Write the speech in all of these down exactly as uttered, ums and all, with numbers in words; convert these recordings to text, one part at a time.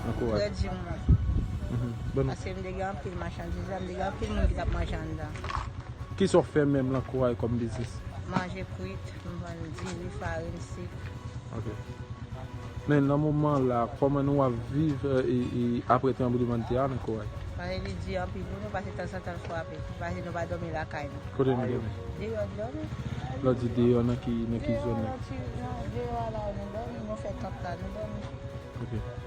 Nan Koray? Prè di mwen. Mhm. Bon. Paske m te gen anpil machandiz la, m te gen anpil moun ki t ap manje anndan. Kisa w fè menm nan Koray kòm biznis? Manje kwit, m vann diri, farin, sik. Ok. Men nan moman la, kòman nou ap viv, e, e, apre tranblemanntè a nan Koray? Paske li di anpil pou nou, paske tanzantan l frape. Paske nou pa dòmi lakay nou. Kote nou dòmi? Deyò n dòmi. Lè w di deyò, nan ki, nan ki zòn nan? Deyò, ti, nan, deyò a la nou dòmi, nou fè tant la, nou dòmi. Ok.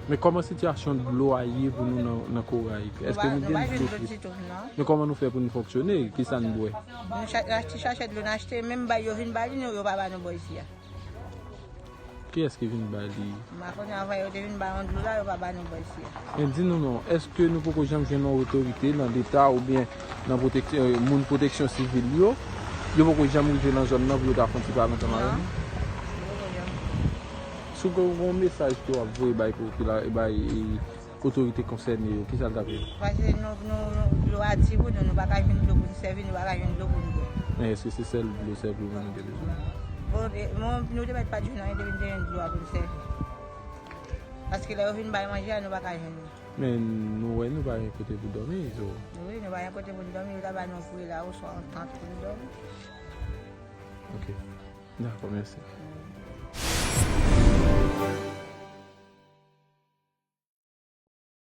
Men kòman sitiyasyon dlo a ye pou nou nan, nan Koray? Èske nou gen dlo? Nou pa jwenn dlo ditou, non. Men kòman nou fè pou nou fonksyone? Kisa n bwè? Nou cha-, achte, chache dlo n achte, menm bay yo vin ba li, nou, yo pa ba nou bò isi a. Kiyès ki vin ba li? M pa konnen, anvan yo te vin ba yon dlo la, yo pa ba nou bò isi a. Men di nou non, èske nou poko janm jwenn yon otorite nan Leta oubyen nan pwoteksyon, moun pwoteksyon sivil yo, yo poko janm rive nan zòn nan pou yo ta fè yon ti pale ansanm avè nou? Non. Yo poko janm. Si w gen yon mesaj ke w ap voye bay popila-, bay, e, otorite konsène yo, kisa l t ap ye? Paske nou, nou, nou, dlo a di pou nou, nou pa ka jwenn dlo pou n sèvi, nou pa ka jwenn dlo pou n bwè. Men èske se sèl dlo sèlman nou te bezwen? Bon, e, bon, nou te mèt pa t jwenn anyen depi n te jwenn dlo a pou n sèvi. Paske lè yo vin bay manje a, nou pa ka jwenn li. Men nou wè nou pa gen kote pou dòmi, so. Wi, nou pa gen kote pou n dòmi, yo ta ba nou vre la, oswa yon tant pou n dòmi. Ok. Dakò, mèsi.